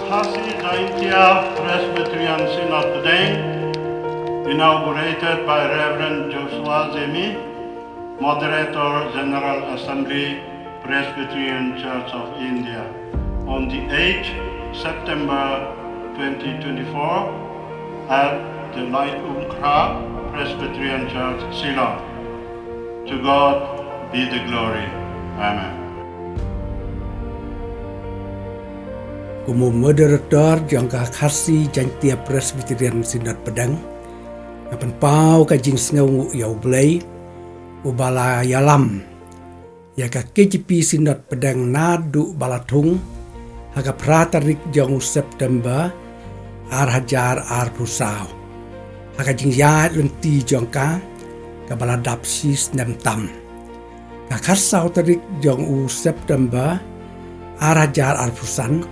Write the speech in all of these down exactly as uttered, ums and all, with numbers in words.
Khasi Jaintia Presbyterian Synod Pdeng, inaugurated by Reverend Joshua Zemi, Moderator, General Assembly, Presbyterian Church of India, on the eighth September twenty twenty-four at the Lai Umkra Presbyterian Church, Shillong. To God be the glory. Amen. Kum u moderator jong ka Khasi Jaintia Presbyterian Synod Pdeng, nga pynpaw ka jingsngew ïa U Blei, uba la ïalam ïa ka K J P Synod Pdeng naduh ba la thung ha ka phra tarik jong u September ar hajar arphew saw, ha ka jingïaid lynti jong ka, kaba la dap shi snem tam. Ka khatsaw tarik jong u September ar hajar arphew san,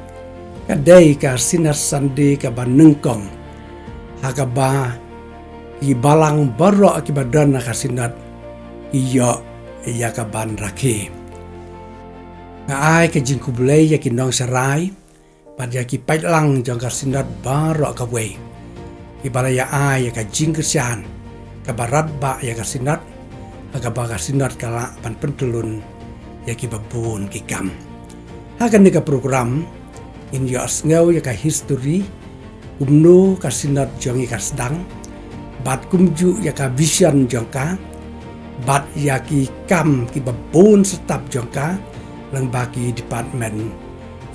ka dei ka Synod Sunday kaba nyngkong, ha kaba ki balang baroh kiba don ha ka Synod ki ïoh ïa ka ban rakhe. Nga ai ka jingkhublei ïa ki nongsharai bad ïa ki paidlang jong ka Synod baroh kawei, kiba la ïa ai ïa ka jingkyrshan kaba radbah ïa ka Synod, ha kaba ka Synod ka lah ban pyntyllun ïa kiba bun ki kam. Ha kane ka program, ngin ïohsngew ïa ka history, kumno ka Synod jong ngi ka sdang, bad kumjuh ïa ka vision jong ka, bad ïa ki kam kiba bun step jong ka lyngba ki department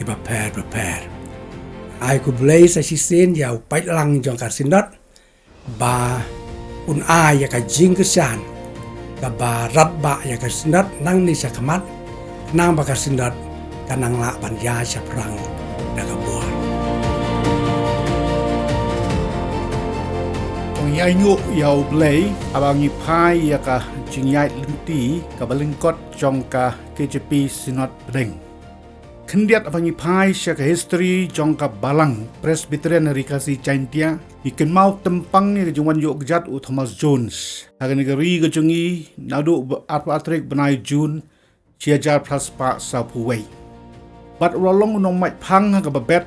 kiba pher bapher. Ai khublei sa shisien ïa u paidlang jong ka Synod, ba un ai ïa ka jingkyrshan kaba radbah ïa ka Synod nangne sha khmat, khnang ba ka Synod kan nang lah ban ïaid shaphrang da ka bor. Ngi ainguh ïa U Blei haba ngi phai ïa ka jingïaid lynti kaba lyngkot jong ka K J P Synod Pdeng. Khyndiat haba ngi phai sha ka history jong ka Balang Presbyterian Ri Khasi Jaintia, ngi kynmaw tympang ïa ka jingwan ïoh kjat u Thomas Jones ha kane ka ri ka jong ngi naduh ba arphew tarik bnai June shi hajar phra spah sawphew wei. Bad u la long u nongmait phang ha kaba bet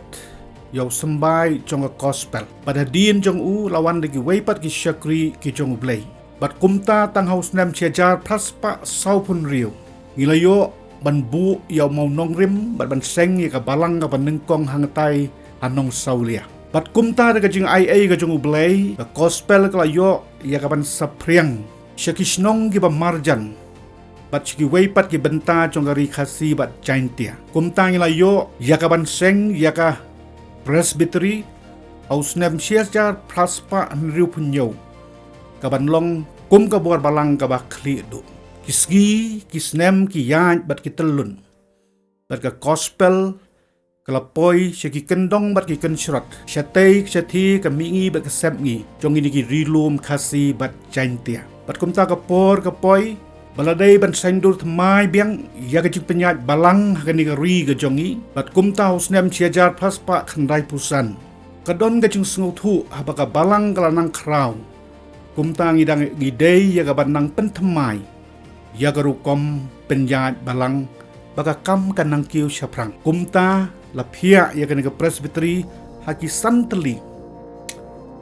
ïa u symbai jong ka Gospel. Bad hadien jong u la wan da kiwei pat ki shakri ki jong U Blei. Bad kumta tang ha u snem shi hajar phra spah sawphew hynriew, ngi la ïoh ban buh ïa u mawnongrim bad ban seng ïa ka balang kaba nyngkong hangtai ha Nongsawlia. Bad kumta da ka jingaiei ka jong U Blei, ka Gospel ka la ïoh ïa ka ban saphriang sha ki shnong kiba marjan bad sha kiwei pat ki bynta jong ka Ri Khasi bad Jaintia. Kumta ngi la ïoh ïa ka ban seng ïa ka Presbytery ha u snem shi hajar phra spah hynriewphew hynñiew, ka ban long kum ka bor balang kaba khlieh duh. Ki sngi, ki snem, ki ïaid bad ki tyllun. Bad ka Gospel ka la poi sha ki kyndong bad ki kynshrot, shatei shatei ka mihngi bad ka sepngi jong kine ki ri lum Khasi bad Jaintia. Bad kumta ka por ka poi ba la dei ban saiñdur thymmai biang ïa ka jingpynïaid balang ha kane ka ri ka jong ngi. Bad kumta ha u snem shi hajar phra spah khyndaiphew san, ka don ka jingsngewthuh haba ka balang ka la nang khraw. Kumta ngi dang, ngi dei ïa ka ban nang pynthymmai ïa ka rukom pynïaid balang ba ka kam kan nang kiew shaphrang. Kumta la phiah ïa kane ka Presbytery ha ki san tylli,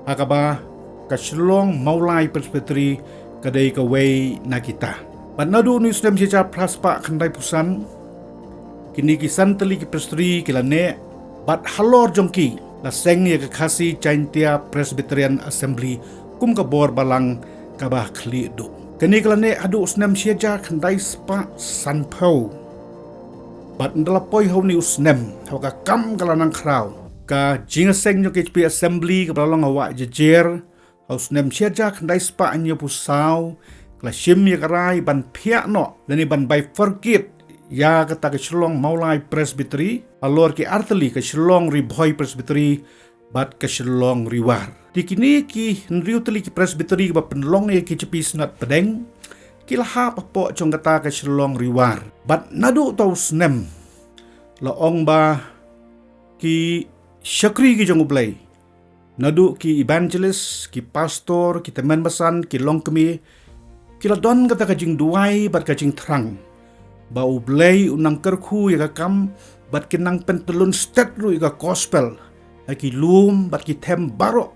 ha kaba ka Shillong Mawlai Presbytery ka dei kawei na kita. Bad naduh une u snem shi hajar phra spah khyndaiphew san, kine ki san tylli ki Presbytery ki la neh, bad halor jong ki la seng ïa ka Khasi Jaintia Presbyterian Assembly kum ka bor balang kaba khlieh duh. Kane ka la neh haduh u snem shi hajar khyndai spah sanphew. Bad ynda la poi ha une u snem, haba ka kam ka la nang khraw, ka jingïaseng jong ka K J P Assembly kaba la long ha Wahiajer ha u snem shi hajar khyndai spah hynñiewphew saw, ka la shim ïa ka rai ban phiah noh lane ban bifurcate ïa kata ka Shillong Mawlai Presbytery halor ki ar tylli, ka Shillong Ri Bhoi Presbytery bad ka Shillong Ri War. Te kine ki hynriew tylli ki Presbytery kiba pynlong ïa ka K J P Synod Pdeng ki la hap hapoh jong kata ka Shillong Ri War. Bad naduh uta u snem, la ong ba ki shakri ki jong U Blei, naduh ki evangelist, ki pastor, ki tymmen basan, ki longkmie, ki la don kata ka jingduwai bad ka jingthrang ba U Blei un nang kyrkhu ïa ka kam bad kin nang pyntyllun stet ruh ïa ka gospel ha ki lum bad ki them baroh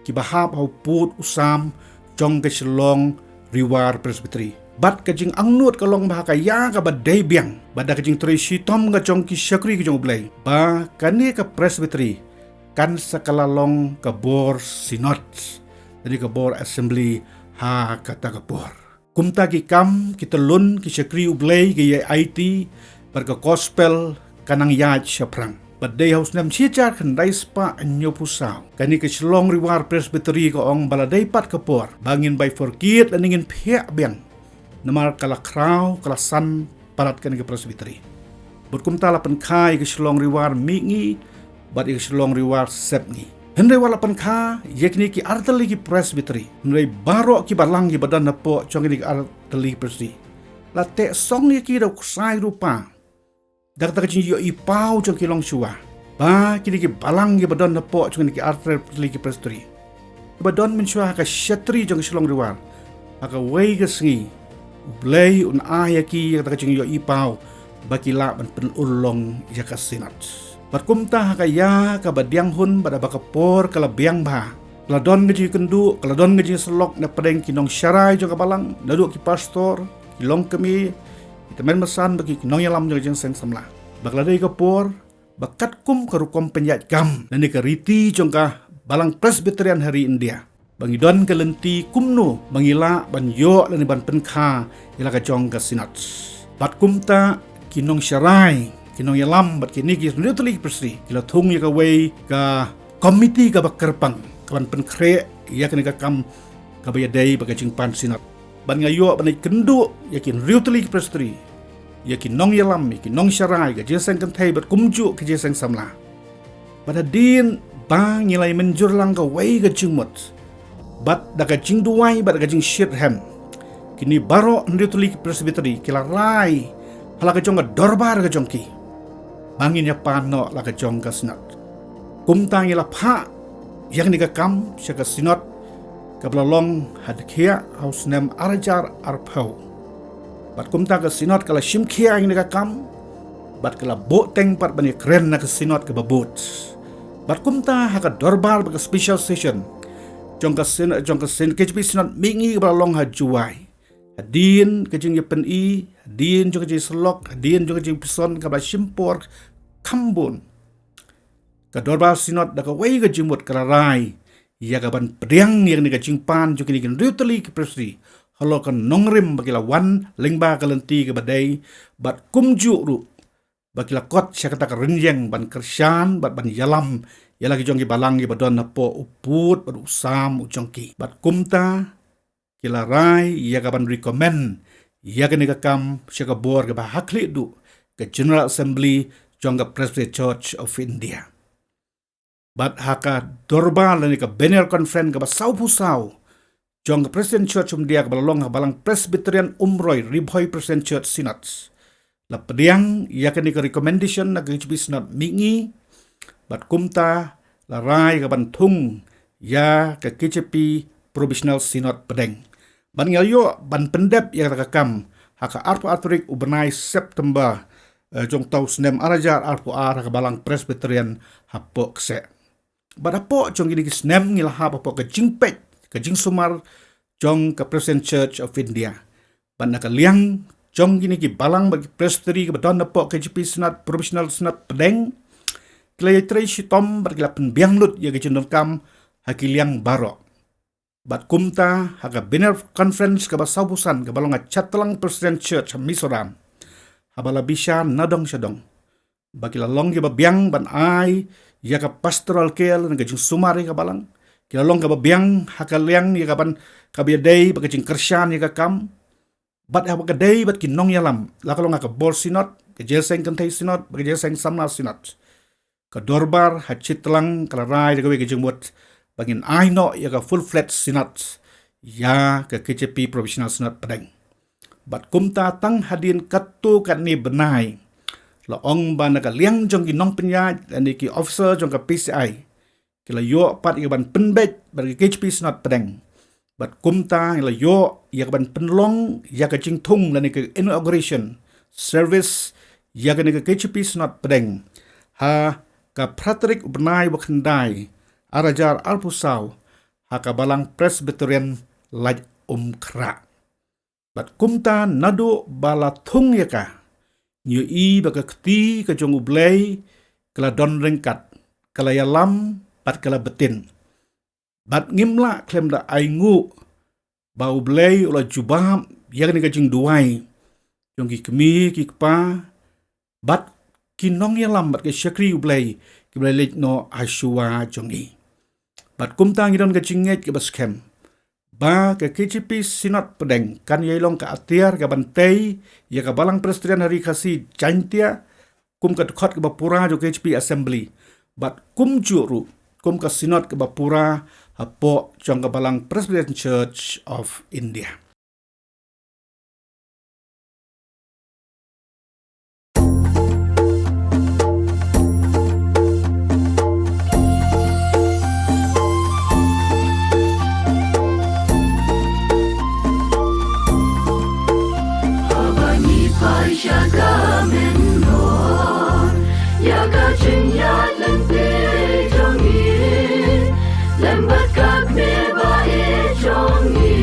kiba hap ha u pud u sam jong ka Shillong Rwiwar Presbytery. Bad ka jingangnud ka long ba ha ka ïa kaba dei biang, bad da ka jingtrei shitom ka jong ki shakri ka jong U Blei, ba kane ka Presbytery kan sa ka la long ka bor synod, lane ka bor assembly ha kata ka por. Kumta ki kam, ki tyllun, ki shakri U Blei ki ïa aiti, bad ka gospel ka nang ïaid shaphrang. Bad dei ha u snem shi hajar khyndai spah hynñiewphew saw, kane ka Shillong Rwiwar Presbytery ka ong ba la dei pat ka por ba ngin bifurcate lane ngin phiah biang, namar ka la khraw, ka la san palat kane ka Presbytery. Bad kumta la pynkha ïa ka Shillong Rwiwar Mihngi bad ïa ka Shillong Rwiwar Sepngi. Hynrei wat la pynkha ïa kine ki artylli ki Presbytery, hynrei baroh ki balang kiba don hapoh jong kine ki artylli ki Presbytery la teh song ïa ki da u ksai rupa, da kata ka jingïohi paw jong ki longshuwa, ba kine ki balang kiba don hapoh jong kine ki artylli ki Presbytery, kiba don mynshuwa ha ka shatri jong ka Shillong Rwiwar, ha kawei ka sngi U Blei un ai ïa ki ïa kata ka jingïohi paw ba ki lah ban pynurlong ïa ka synod. Bad kumta ha ka ïa kaba diang hun, bad haba ka por ka la biang bha, ka la don ka jingkynduh, ka la don ka jingsyllok na pdeng ki nongsharai jong ka balang, naduh ki pastor, ki longkmie, ki tymmen basan bad ki nongïalam jong ka jingïaseng samla, ba ka la dei ka por ba katkum ka rukom pynïaid kam lane ka riti jong ka Balang Presbyterian ha ri India, ba ngi don ka lynti kumno ba ngi lah ban ïoh lane ban pynkha ïa la ka jong ka synod. Bad kumta ki nongsharai, ki nongïalam bad kine ki hynriew tylli ki Presbytery ki la thung ïa kawei ka komiti kaba kyrpang ka ban pynkhreh ïa kane ka kam kaba ïadei bad ka jingpan synod. Bad nga ïoh ban ïakynduh ïa ki hynriew tylli ki Presbytery, ïa ki nongïalam, ïa ki nongsharai, ka jingïaseng kynthei bad kumjuh ka jingïaseng samla. Bad hadien ba ngi la ïa mynjur lang kawei ka jingmut, bad da ka jingduwai bad da ka jingshitrhem, kine baroh hynriew tylli ki Presbytery ki la rai ha la ka jong ka dorbar ka jong ki ba ngin ïa pan noh la ka jong ka synod. Kumta ngi la phah ïa kane ka kam sha ka synod kaba la long ha Dkhiah ha u snem ar hajar arphew. Bad kumta ka synod ka la shim khia ïa kane ka kam, bad ka la buh teng pat ban ïakren na ka synod kaba bud. Bad kumta ha ka dorbar bad ka special session jong ka synod, jong ka synod, K J P synod mihngi kaba la long ha Jowai, hadien ka jingïapyni, hadien jong ka jingsyllok, hadien jong ka jingpynshitom kaba la shim por kham bun, ka dorbar synod da kawei ka jingmut ka la rai ïa ka ban pdiang ïa kane ka jingpan jong kine ki hynriew tylli ki Presbytery halor ka nongrim ba ki la wan lyngba ka lynti kaba dei, bad kumjuh ruh ba ki la kot sha kata ka rynïeng ban kyrshan bad ban ïalam ïa la ki jong ki balang kiba don hapoh u pud bad u sam u jong ki. Bad kumta ki la rai ïa ka ban recommend ïa kane ka kam sha ka bor kaba ha khlieh duh, ka General Assembly jong ka Presbyterian Church of India. Bad ha ka dorbar lane ka biennial conference kaba sawphew saw jong ka Presbyterian Church of India kaba la long ha Balang Presbyterian Umroi, Ri Bhoi Presbyterian Church Synod, la pdiang ïa kane ka recommendation na ka K J P synod mihngi. Bad kumta la rai ka ban thung ïa ka K J P Provisional Synod pdeng. Bad ngi la ïoh ban pyndep ïa kata ka kam ha ka arphew ar tarik u bnai September, eh, jong uta u snem ar hajar arphew ar ha ka Balang Presbyterian hapoh Kseh. Bad hapoh jong kine ki snem ngi la hap hapoh ka jingpeit, ka jingsumar jong ka Presbyterian Church of India. Bad na ka liang jong kine ki balang bad ki Presbytery kiba don hapoh K J P Synod, Provisional Synod pdeng, ki la ïatrei shitom bad ki la pynbiang lut ïa ka jingdonkam ha ki liang baroh. Bad kumta ha ka biennial conference kaba sawphew san kaba long ha Chatlang Presbyterian Church ha Mizoram, haba la bishar na dong sha dong, ba ki la long kiba biang ban ai ïa ka pastoral care lane ka jingsumar ïa ka balang. Ki la long kiba biang ha ka liang ïa ka ban, kaba ïadei bad ka jingkyrshan ïa ka kam. Bad haba ka dei bad ki nongïalam, la ka long ha ka bor synod, ka jingïaseng kynthei synod bad ka jingïaseng samla synod, ka dorbar ha Chatlang ka la rai da kawei ka jingmut ba ngin ai noh ïa ka full-fledged synod ïa ka K J P Provisional Synod pdeng. Bad kumta tang hadien katto katne bnai, la ong ba na ka liang jong ki nongpynïaid lane ki officer jong ka P C I, ki la ïoh pat ïa ka ban pynbeit bad ka K J P Synod pdeng. Bad kumta ngi la ïoh ïa ka ban pynlong ïa ka jingthung lane ka inauguration service ïa kane ka K J P Synod Pdeng ha ka phra tarik u bnai ba khyndai, ar hajar arphew saw, ha ka Balang Presbyterian Lait Umkhrah. Bad kumta naduh ba la thung ïa ka, ngi ïohi ba ka kti ka jong U Blei ka la don ryngkat, ka la ïalam bad ka la btin. Bad ngim lah khlem da ainguh ba U Blei u la jubab ïa kane ka jingduwai jong ki kmie ki kpa bad ki nongïalam bad ki shakri U Blei kiba la leit noh ha shuwa jong ngi. Bad kumta ngi don ka jingngeit kaba skhem ba ka K J P Synod Pdeng kan ïai long ka atiar kaban tei ïa ka Balang Presbyterian ha Ri Khasi Jaintia kum ka dkhot kaba pura jong ka K J P Assembly, bad kumjuh ruh kum ka Synod kaba pura hapoh jong ka Balang Presbyterian Church of India. Haba ngi phai sha ka mynnor, ïa ka jingïaid lynti jong ngi, lem bad ka kmie ba ïeit jong ngi,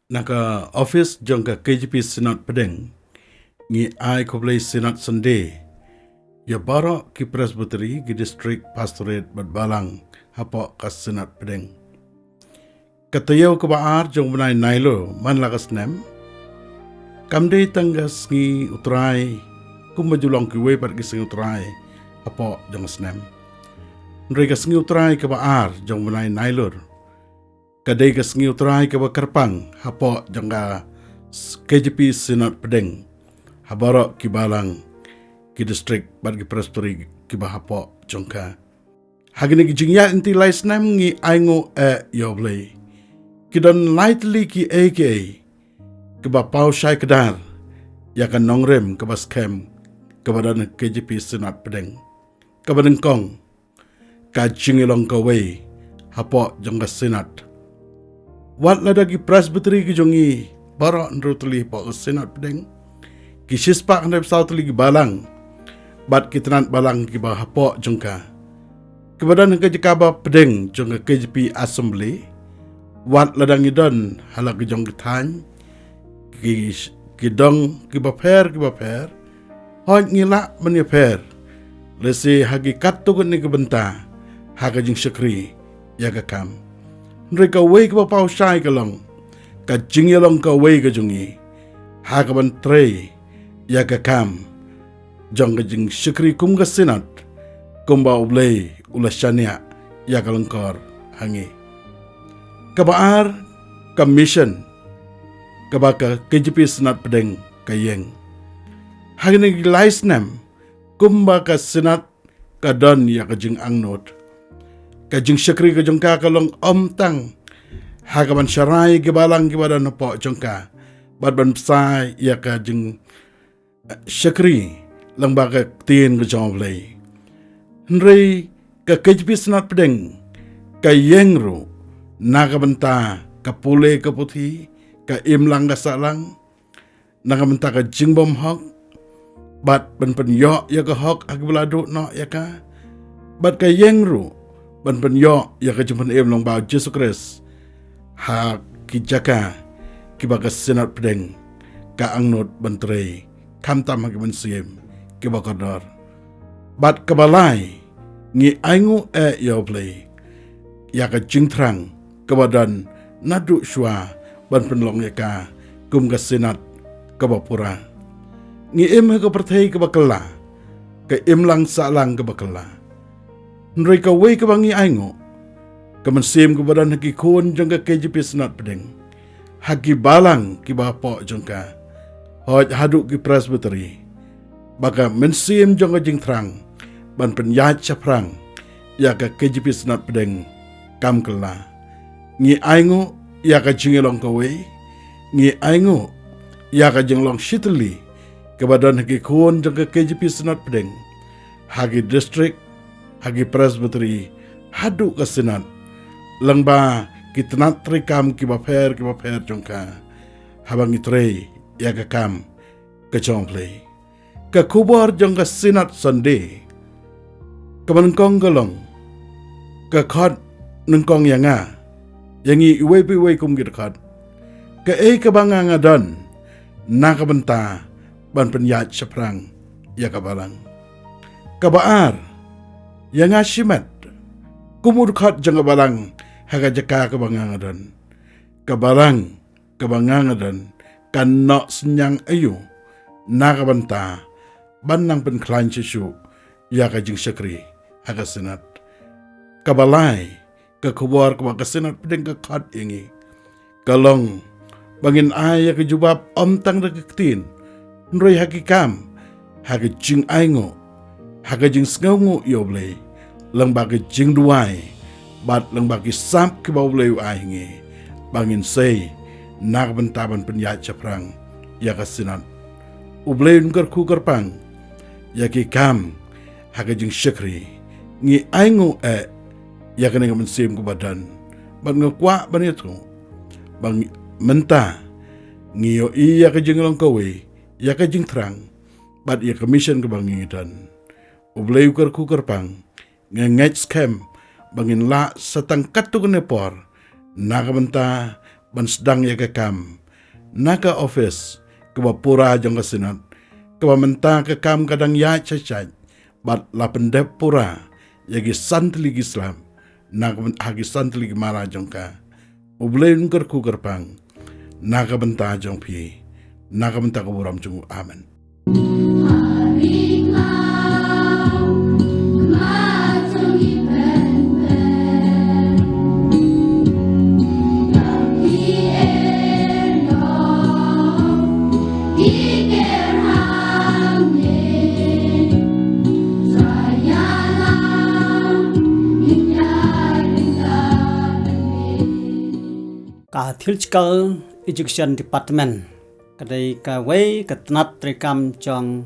Na ka office jong ka K J P Synod Pdeng, ngi ai khublei Synod Sunday ïa baroh ki Presbytery, ki District Pastorate bad Balang hapoh ka Synod Pdeng. Ka taïew kaba ar jong u bnai Nailur man la ka snem kam dei tang ka sngi U Trai kumba ju long kiwei pat ki sngi U Trai hapoh jong ka snem. Hynrei ka sngi U Trai kaba ar jong u bnai Nailur ka dei ka sngi U Trai kaba kyrpang hapoh jong ka s-, K J P Synod Pdeng ha baroh ki Balang, ki District bad ki Presbytery kiba hapoh jong ka. Ha kine ki jingïaid lynti lai snem ngi ainguh eh ïa U Blei. Ki don lai tylli kiei kiei kiba paw shai kdar ïa ka nongrim kaba skhem kaba don ha K J P Synod Pdeng. Kaba nyngkong, ka jingïalong kawei hapoh jong ka Synod. Wat lada ki Presbytery ki jong ngi baroh hynriew tylli hapoh ka Synod Pdeng, ki shispah khyndai phew saw tylli ki Balang bad ki tnat Balang kiba hapoh jong ka, kiba don ha ka jaka ba pdeng jong ka K J P Assembly, wat lada ngi don ha la ki jong ki thaiñ, ki, ki dong kiba pher kiba pher, hooid ngi lah ban ïapher lehse ha ki katto katne ki bynta ha ka jingshakri ïa ka kam. Hynrei kawei kaba paw shai ka long ka jingïalong kawei ka jong ngi ha kaban trei ïa ka kam jong ka jingshakri kum ka Synod, kumba U Blei u la shaniah ïa ka lyngkor ha ngi. Kaba ar, ka mission kaba ka K J P Synod Pdeng ka ïeng. Ha kine ki lai snem kumba ka Synod ka don ïa ka jingangnud. Ka jingshakri ka jong ka ka long ym tang ha kaban sharai ki Balang kiba don hapoh jong ka bad ban bsa ïa ka jing shakri lyngba ka ktien ka jong U Blei. Hynrei ka K J P Synod Pdeng ka ïeng ruh na ka bynta ka pule ka puthi, ka imlang ka sahlang, na ka bynta ka jingbymhok bad ban pynïoh ïa ka hok ha kiba la duh noh ïa ka, bad ka ïeng ruh ban pynïoh ïa ka jingpynim lyngba U Jisu Khrist ha ki jaka kiba ka Synod Pdeng ka angnud ban trei, khamtam ha ki mynsiem kiba kordor. Bad kaba lai, ngi ainguh eh ïa U Blei ïa ka jingthrang kaba don naduh shuwa ban pynlong ïa ka kum ka Synod kaba pura. Ngi im ha ka pyrthei kaba kylla, ka imlang sahlang kaba kylla. Hynrei kawei kaba ngi ainguh, ka mynsiem kaba don ha ki khun jong ka K J P Synod Pdeng, ha ki Balang kiba hapoh jong ka, hooid haduh ki Presbytery, ba ka mynsiem jong ka jingthrang ban pynïaid shaphrang ïa ka K J P Synod Pdeng kam kylla. Ngi ainguh ïa ka jingïalong kawei, ngi ainguh ïa ka jinglong shitylli kaba don ha ki khun jong ka K J P Synod Pdeng, ha ki district, ha ki Presbytery, haduh ka Synod, lyngba ki tnat treikam kiba pher kiba pher jong ka, haba ngi trei ïa ka kam ka jong U Blei. Ka khubor jong ka Synod Sunday kaba nyngkong ka long, ka khot nyngkong ïa nga, ïa ngi iwei pa iwei kum ki dkhot. Kaei kaba nga nga don na ka bynta ban pynïaid shaphrang ïa ka Balang. Kaba ar, ïa nga shimet kum u dkhot jong ka Balang ha ka jaka kaba nga nga don. Ka Balang kaba nga nga don kan noh synñiang aïu na ka bynta ban nang pynkhlaiñ shuh shuh ïa ka jingshakri ha ka Synod. Kaba lai, ka khubor kaba ka Synod Pdeng ka khot ïa ngi ka long ba ngin ai ïa ka jubab ym tang da ka ktien, hynrei ha ki kam, ha ka jingainguh, ha ka jingsngewnguh ïa U Blei, lyngba ka jingduwai bad lyngba ki sap kiba U Blei u ai ha ngi, ba ngin sei na ka bynta ban pynïaid shaphrang ïa ka Synod. U Blei un kyrkhu kyrpang ïa ki kam ha ka jingshakri. Ngi ainguh eh ïa kane ka mynsiem kaba don, bad nga kwah ban ïathuh ba ngi, mynta ngi ïohi ïa ka jinglong kawei, ïa ka jingthrang bad ïa ka mission kaba ngi don. U Blei u kyrkhu kyrpang, nga ngeit skhem ba ngin lah sa tang katto katne por na ka bynta ban sdang ïa ka kam na ka office kaba pura jong ka Synod, kaba mynta ka kam ka dang ïaid shait shait, bad la pyndep pura ïa ki san tylli ki slap na ka byn-, ha ki san tylli ki mala jong ka. U Blei un kyrkhu kyrpang na ka bynta jong phi, na ka bynta ka burom jong u. Amen. Ka Theological Education Department ka dei kawei ka tnat treikam jong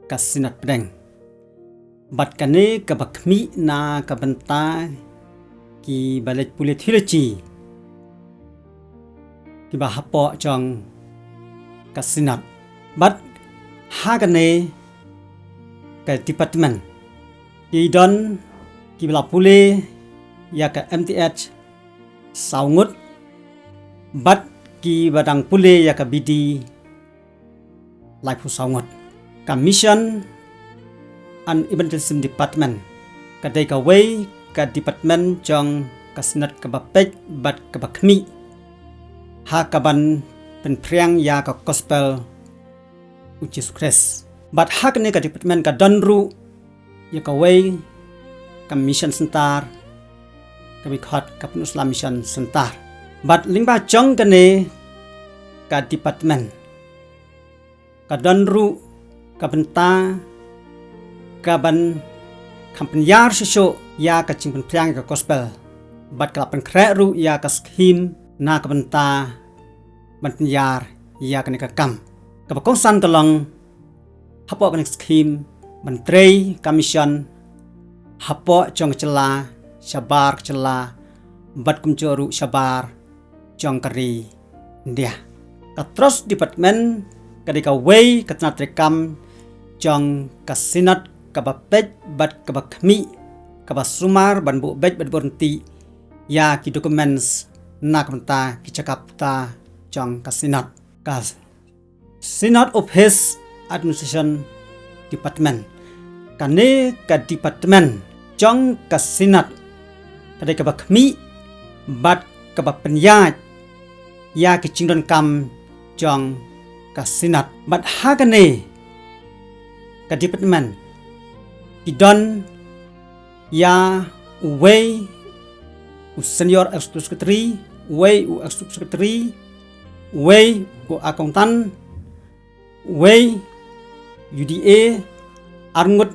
ka Synod Pdeng. Bad kane kaba khmih na ka bynta kiba leit pule theology kiba hapoh jong ka Synod. Bad ha kane ka department ki don kiba la pule ïa ka M Th saw ngut, bad kiba dang pule ïa ka B D laiphew saw ngut. Ka Mission and Evangelism Department ka dei kawei ka department jong ka Synod kaba peit bad kaba khmih ha kaban pynphriang ïa ka gospel u Jisu Khrist. Bad ha kane ka department ka don ruh ïa kawei ka mission center, kaba khot ka Pynursla Mission Center. Bad lyngba jong kane ka department ka don ruh ka bynta kaban kham pynïar shuh shuh ïa ka jingpynphriang ïa ka gospel. Bad ka la pynkhreh ruh ïa ka scheme na ka bynta ban pynïar ïa kane ka kam. Kaba kongsan ka long hapoh kane ka scheme ban trei ka mission hapoh jong ka jylla, shabar ka jylla, bad kumjuh ruh shabar jong ka ri India. Ka Trust Department ka dei kawei ka tnat treikam jong ka Synod kaba peit bad kaba khmih, kaba sumar ban buh beit bad buh ryntih ïa ki documents na ka bynta ki jaka puta jong ka Synod. Ka Synod Office Administration Department. Kane ka department jong ka Synod ka dei kaba khmih bad kaba pynïaid ïa ki jingdonkam jong ka Synod. Bad ha kane ka department ki don ïa uwei u senior executive secretary, uwei u executive secretary, uwei u accountant, uwei u D A, arngut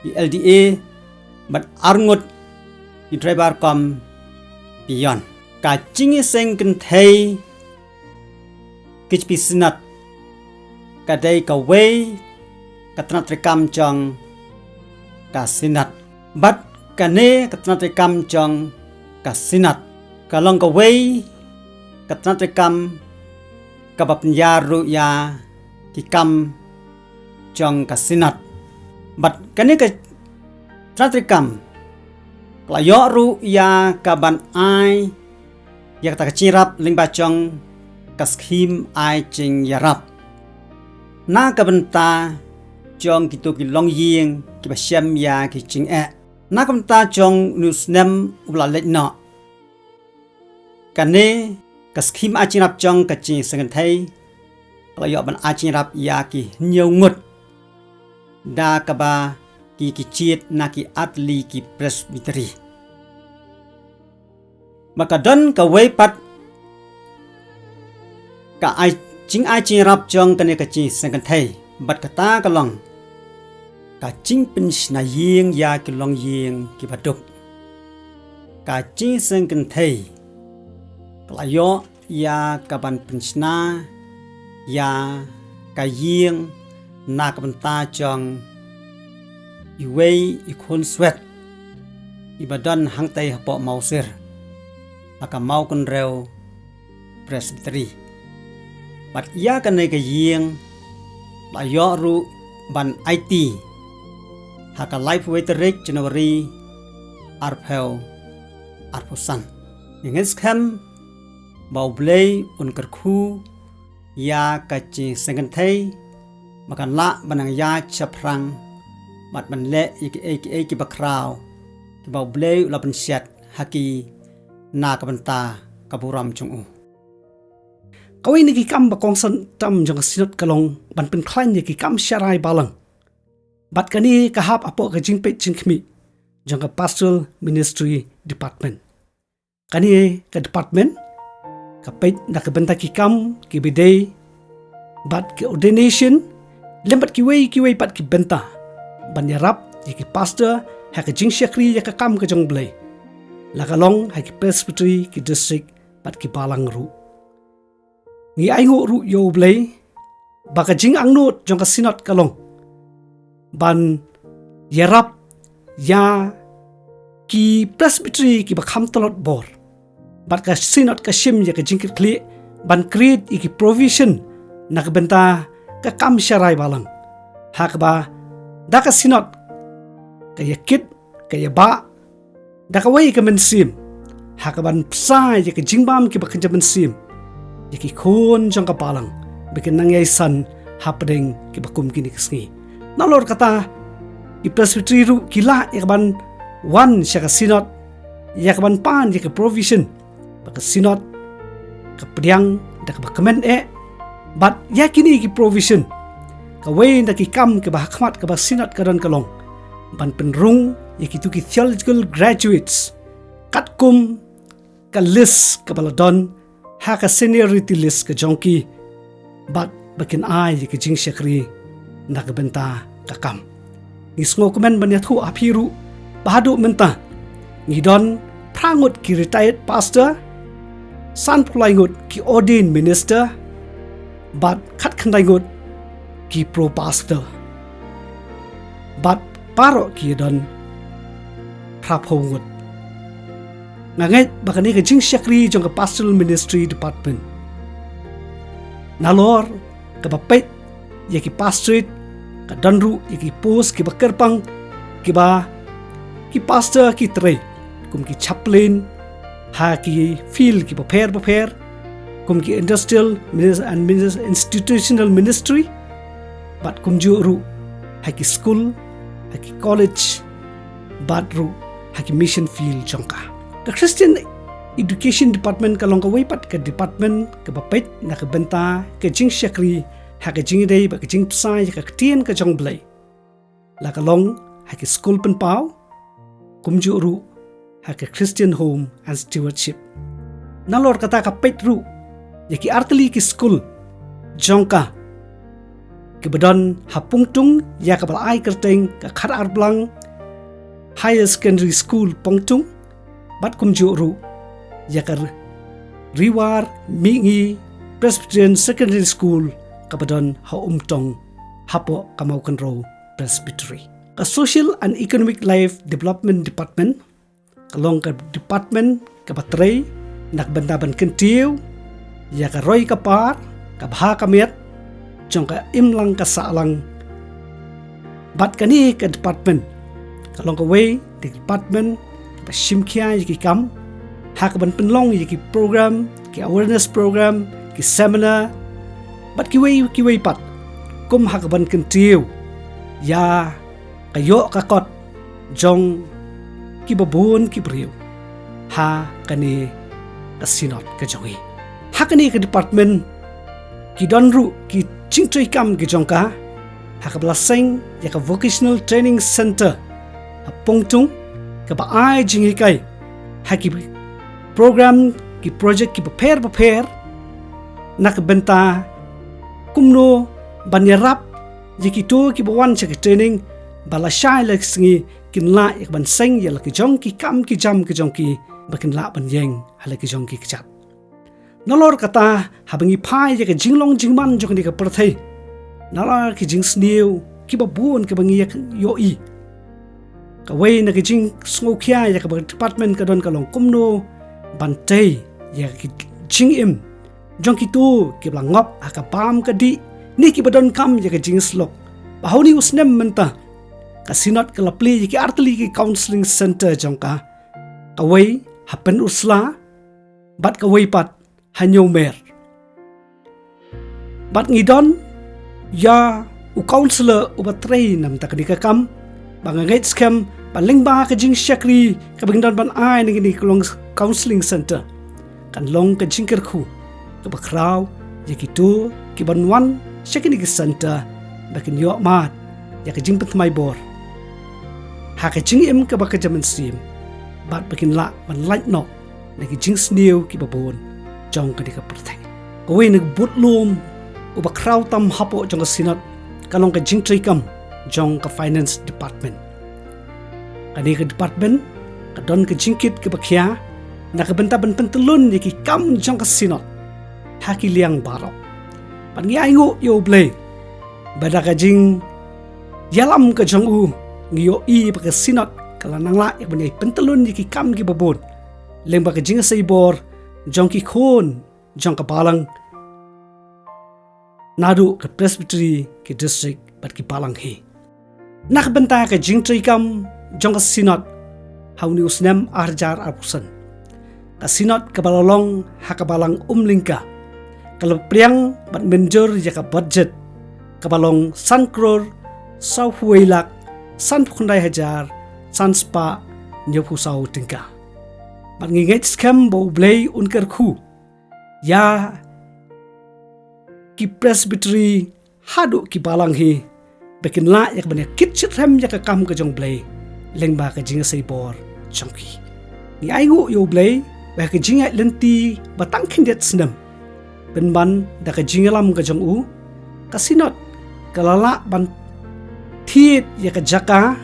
u L D A, bad arngut u driver cum peon. Ka jingïaseng kynthei ka jong ka Synod ka dei kawei ka tnat treikam jong ka Synod. Bad kane ka tnat treikam jong ka Synod ka long kawei ka tnat treikam kaba pynïar ruh ïa ki kam jong ka Synod. Bad kane ka tnat treikam ka la ïoh ruh ïa kaban ai ïa kata ka jingïarap lyngba jong ka scheme ai jingïarap na ka bynta jong kito ki longïing kiba shem ïa ki jingeh. Na ka bynta jong une u snem uba la leit noh, kane ka scheme ai jingïarap jong ka jingïaseng kynthei ka la ïoh ban ai jingïarap ïa ki hynñiew ngut, da kaba ki ki jied na ki artylli ki presbytery. Bad ka don kawei pat ka ai, jingai jingïarap jong kane ka jingïaseng kynthei, bad kata ka long ka jingpynshna ïing ïa ki longïing kiba duk. Ka jingïaseng kynthei ka la ïoh ïa kaban pynshna ïa ka ïing na ka bynta jong iwei i khun swet iba don hangtei hapoh Mawsir, ha ka Mawkynrew Presbytery. Bad ïa kane ka ïing la ïoh ruh ban aiti ha ka laiphew wei tarik January arphew arphew san. Ngi ngeit skhem ba U Blei un kyrkhu ïa ka jingseng kynthei ba kan lah ban nang ïaid shaphrang bad ban leh ïa kiei kiei kiba khraw kiba U Blei u la pynshet ha ki na ka bynta ka burom jong u. Kawei na ki kam ba kongsan tam jong ka Synod ka long ban pynkhlaiñ ïa ki kam sharai balang. Bad kane ka hap hapoh ka jingpeit jingkhmih jong ka Pastoral Ministry Department. Kane ka department ka peit na ka bynta ki kam kiba dei bad ki ordination lem bad kiwei kiwei pat ki bynta ban ïarap ïa ki pastor ha ka jingshakri ïa ka kam ka jong U Blei, la ka long ha ki presbytery, ki district bad ki balang ruh. Ngi ainguh ruh ïa U Blei ba ka jingangnud jong ka Synod ka long ban ïarap ïa ki presbytery kiba kham tlot bor. Bad ka Synod ka shim ïa ka jingkitkhlieh ban create ïa ki provision na ka bynta ka kam sharai balang, ha kaba da ka Synod ka ïakit, ka ïabah da kawei ka mynsiem, ha kaban bsa ïa ka jingbam kiba kynja mynsiem ïa ki khun jong ka balang ba kin nang ïaisah hapdeng kiba kum kine ki sngi. Nalor kata, ki presbytery ruh ki lah ïa kaban wan sha ka Synod ïa kaban pan ïa ka provision ba ka Synod ka pdiang da kaba kmen eh. Bad ïa kine ki provision, kawei na ki kam kiba ha khmat kaba Synod ka don ka long ban pynrung ïa kito ki theological graduates katkum ka list kaba la don ha ka seniority list ka jong ki, bad ba kin ai ïa ka jingshakri na ka bynta ka kam. Ngi sngewkmen ban ïathuh ha phi ruh ba haduh mynta ngi don phra ngut ki retired pastor, sanphew lai ngut ki ordained minister, bad khatkhyndai ngut ki pro pastor, bad baroh ki don phraphew ngut. Nga ngeit ba kane ka jingshakri jong ka Pastoral Ministry Department, nalor kaba peit ïa ki pastorate, ka don ruh ïa ki post kiba kyrpang kiba ki pastor ki trei, kum ki chaplain ha ki field kiba pher bapher, kum ki industrial minis-, and minis-, institutional ministry, bad kumjuh ruh ha ki school, ha ki college, bad ruh ha ki mission field jong ka. Ka Christian Education Department ka long kawei pat ka department kaba peit na ka bynta ka jingshakri ha ka jingïadei bad ka jingbsa ïa ka ktien ka jong U Blei, la ka long ha ki skul pynpaw, kumjuh ruh ha ka Christian Home and Stewardship. Nalor kata ka peit ruh ïa ki artylli ki skul jong ka, kiba don ha Pongtung, ïa kaba la ai kyrteng ka Khatar Blang Higher Secondary School Pongtung, bad kumjuh ruh ïa ka Riwar Mihngi Presbyterian Secondary School kaba don ha Umtong hapoh ka Mawkynrew Presbytery. Ka Social and Economic Life Development Department ka long ka department kaba trei na ka bynta ban kyntiew ïa ka roi ka par, ka bha ka miat jong ka imlang ka sahlang. Bad kane ka department ka long kawei ka department kaba shim khia ïa ki kam ha kaban pynlong ïa ki program, ki awareness program, ki seminar, bad kiwei kiwei pat, kum ha kaban kyntiew ïa ka ïoh ka kot jong kiba bun ki briew ha kane ka Synod ka jong ngi. Ha kane ka department ki don ruh ki jingtrei kam ki jong ka, ha kaba la seng ïa ka Vocational Training Center ha Pongtung, kaba ai jinghikai ha ki program, ki project kiba pher bapher na ka bynta kumno ban ïarap ïa kito kiba wan sha ka training ba lashai la ki sngi kin lah ïa kaban seng ïa la ki jong ki kam ki jam ki jong ki, ba kin lah ban ïeng ha la ki jong ki kjat. Nalor kata, haba ngi phai ïa ka jinglong jingman jong kane ka pyrthei, nalor ki jingsniew kiba bun kiba ngi ïohi, kawei na ka jingsngewkhia ïa kaba department ka don ka long kumno ban tei ïa ka jingim jong kito kiba la ngop ha ka bam ka dih ne kiba donkam ïa ka jingshlok. Ba ha une u snem mynta ka Synod ka la plie ïa ki artylli ki counselling center jong ka, kawei ha Pynursla bad kawei pat ha Hynñiewmer. Bad ngi don ïa u counsellor uba trei namar kane ka kam, ba nga ngeit skhem ba lyngba ka jingshakri kaba ngi don ban ai na kane ka long counselling center, kan long ka jingkyrkhu kaba khraw ïa kito kiban wan sha kane ka center ba kin ïoh mad ïa ka jingpynthymmai bor ha ka jingim kaba ka jaman siem, bad ba kin lah ban lait noh na ki jingsniew kiba bun jong kane ka pyrthei. Kawei na ka budlum uba khraw tam hapoh jong ka Synod ka long ka jingtreikam jong ka Finance Department. Kane ka department ka don ka jingkit kaba khia na ka bynta ban pyntyllun ïa ki kam jong ka Synod ha ki liang baroh. Bad ngi ainguh ïa U Blei ba da ka jingïalam ka jong u, ngi ïohi ba ka Synod ka la nang lah ïa ban ïai pyntyllun ïa ki kam kiba bun lyngba ka jingïasei bor jong ki khun jong ka balang, naduh ka Presbytery, ki district bad ki balang hi. Na ka bynta ka jingtreikam jong ka Synod ha une u snem ar hajar arphew san, ka Synod kaba la long ha ka balang Umlyngka ka la pdiang bad mynjur ïa ka budget kaba long san klur sawphew wei lak sanphew khyndai hajar san spah hynñiewphew saw tyngka. Bad ngi ngeit skhem ba U Blei un kyrkhu ïa ki Presbytery haduh ki balang hi, ba kin lah ïa ka ban ïa kit shitrhem ïa ka kam ka jong U Blei lyngba ka jingïasei bor jong ki. Ngi ainguh ïa U Blei ba ka jingïaid lynti ba tang khyndiat snem, pynban da ka jingïalam ka jong u, ka Synod ka la lah ban thied ïa ka jaka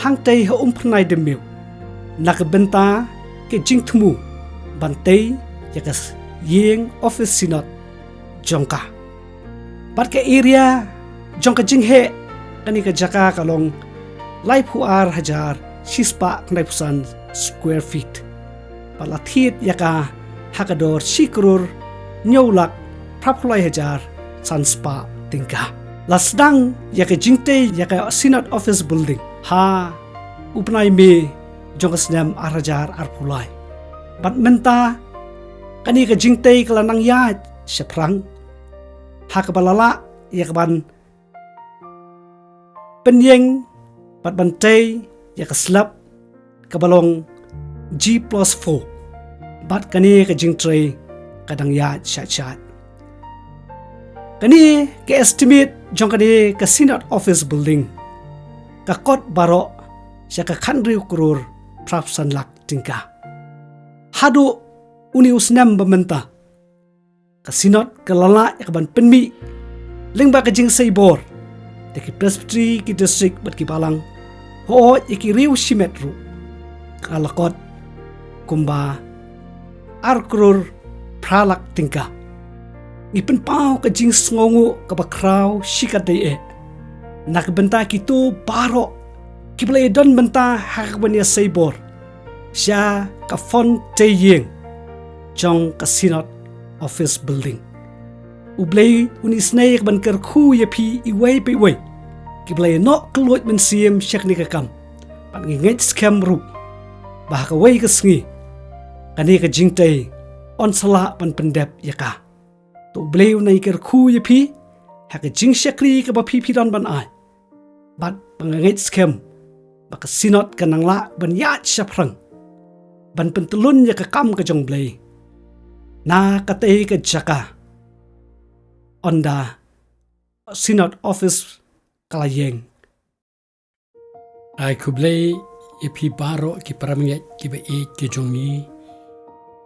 hangtei ha Umphyrnai Dymmiu na ka bynta ka jingthmu ban tei ïa ka ïing office Synod jong ka. Bad ka area jong ka jingheh kane ka jaka ka long laiphew ar hajar shispah khyndaiphew san square feet. Bad la thied ïa ka ha ka dor shi klur hynñiew lak phraphew lai hajar san spah tyngka. La sdang ïa ka jingtei ïa ka Synod Office Building ha u bnai May jong ka snem ar hajar arphew lai. Bad mynta kane ka jingtei ka la nang ïaid shaphrang ha kaba la lah ïa ka ban pynïeng bad ban tei ïa ka slab kaba long G plus four. Bad kane ka jingtrei ka dang ïaid shait shait. Kane ka estimate jong kane ka Synod Office Building ka kot baroh sha ka khathynriew klur phraphew san lak tyngka. Haduh une u snem ba mynta, ka Synod ka la lah ïa ka ban pynmih lyngba ka jingïasei bor da ki Presbytery, ki district bad ki balang, hooid ïa ki riew shimet ruh, ka la kot kumba ar klur phra lak tyngka. Ngi pynpaw ka jingsngewnguh kaba khraw shikatdei eh na ka bynta kito baroh kiba la ïadon bynta ha ka ban ïasei bor sha ka fund tei ïing jong ka Synod Office Building. U Blei un isynei ka ban kyrkhu ïa phi iwei pa iwei kiba la ïanoh kylluid mynsiem sha kane ka kam. Bad ngi ngeit skhem ruh ba ha kawei ka sngi kane ka jingtei yn sa lah ban pyndep ïa ka. To U Blei un ai kyrkhu ïa phi ha ka jingshakri kaba phi phi don ban ai. Bad ba nga ngeit skhem ba ka Synod ka nang lah ban ïaid shaphrang ban pyntyllun ïa ka kam ka jong U Blei na katei ka jaka ynda Synod Office ka la ïeng. Ai khublei ïa phi baroh ki para bangeit kiba ïeit ki jong ngi,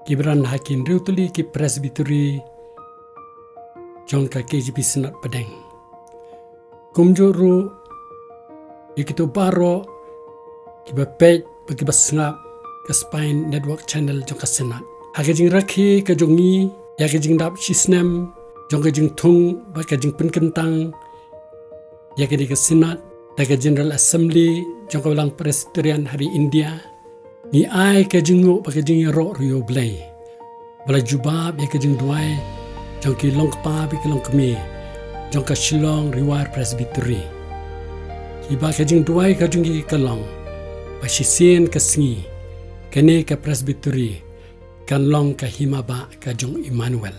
kiba don ha ki hynriew tylli ki Presbytery jong ka K J B Synod Pdeng. Kumjuh ruh ïa kito baroh kiba peit bad kiba sngap ka Spine Network Channel jong ka Synod. Ha ka jingrakhe ka jong ngi ïa ka jingdap shisnem jong ka jingthung bad ka jingpynkyntang ïa kane ka Synod da ka General Assembly jong ka Balang Presbyterian ha ri India, ngi ai ka jingnguh bad ka jingïaroh ruh ïa U Blei ba la jubab ïa ka jingduwai jong ki longkpa bad ki longkmie jong ka Shillong Rewire Presbytery. Kiba ka jingduwai ka jong ki ka long ba shisien ka sngi kane ka Presbytery kan long ka hima bah ka jong Emmanuel.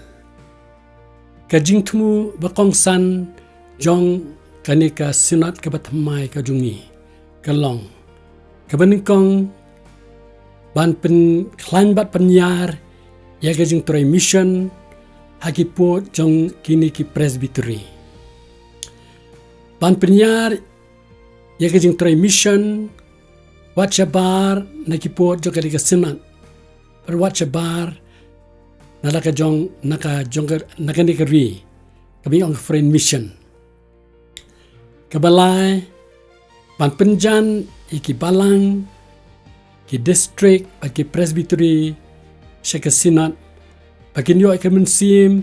Ka jingthmu ba kongsan jong kane ka Synod kaba thymmai ka jong ngi ka long kaba nyngkong ban pynkhlaiñ bad pynïar ïa ka jingtrei mission ha ki pud jong kine ki presbytery. Ban pynïar ïa ka jingtrei mission wat shabar na ki pud jong kane ka Synod, bad wat shabar na la ka jong, na ka jong ka, na kane ka ri kaba ngi ong foreign mission. Kaba lai, ban pynjan ïa ki balang, ki district bad ki presbytery sha ka Synod ba kin ïoh ïa ka mynsiem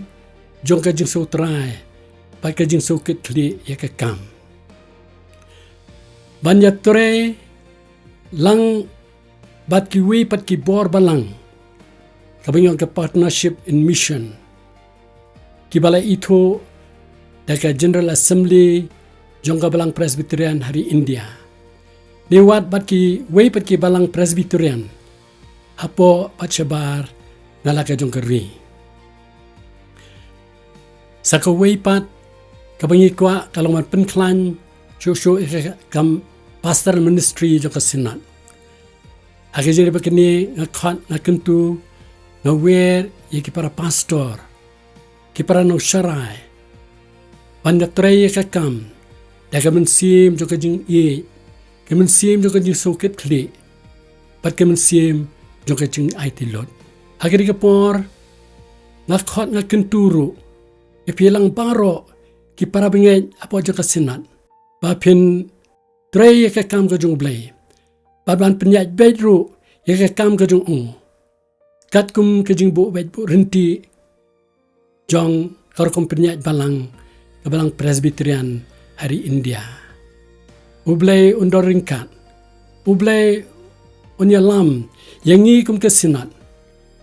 jong ka jingsngewtrai bad ka jingsngewkitkhlieh ïa ka kam. Ban ïatrei lang bad kiwei pat ki bor balang kaba ngi ong ka Partnership in Mission, kiba la ithuh da ka General Assembly jong ka Balang Presbyterian ha ri India, ne wat bad kiwei pat ki Balang Presbyterian hapoh bad shabar na la ka jong ka ri. Sa kawei pat kaba ngi kwah ka long ban pynkhlaiñ shuh shuh ïa ka kam pastoral ministry jong ka Synod. Ha ka jingïadei bad kane nga khot nga kyntu, nga wer ïa ki para pastor, ki para nongsharai ban ïatrei ïa ka kam da ka mynsiem jong ka jingïeit, ka mynsiem jong ka jingsngewkitkhlieh bad ka mynsiem jong ka jingaiti lut. Ha kane ka por nga khot nga kyntu ruh ïa phi lang baroh ki para bangeit hapoh jong ka Synod ba phin trei ïa ka kam ka jong U Blei bad ban pynïaid beit ruh ïa ka kam ka jong u katkum ka jingbuh beit buh ryntih jong ka rukom pynïaid balang ka Balang Presbyterian ha ri India. U Blei un don ryngkat. U Blei un ïalam ïa ngi kum ka Synod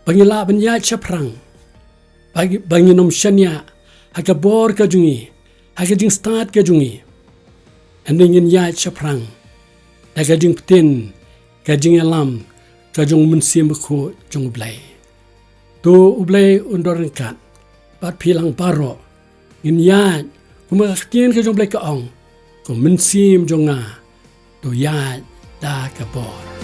ba ngin lah ban ïaid shaphrang, ba ngi, ba ngin ym shaniah ha ka bor ka jong ngi, ha ka jingstad ka jong ngi. Hynrei ngin ïaid shaphrang da ka jingpyntip, ka jingïalam ka jong U Mynsiem Bakhuid jong U Blei. To U Blei un don ryngkat bad phi lang baroh. Ngin ïaid kumba ka ktien ka jong U Blei ka ong, ko mynsiem jong nga, to ïaid da ka bor.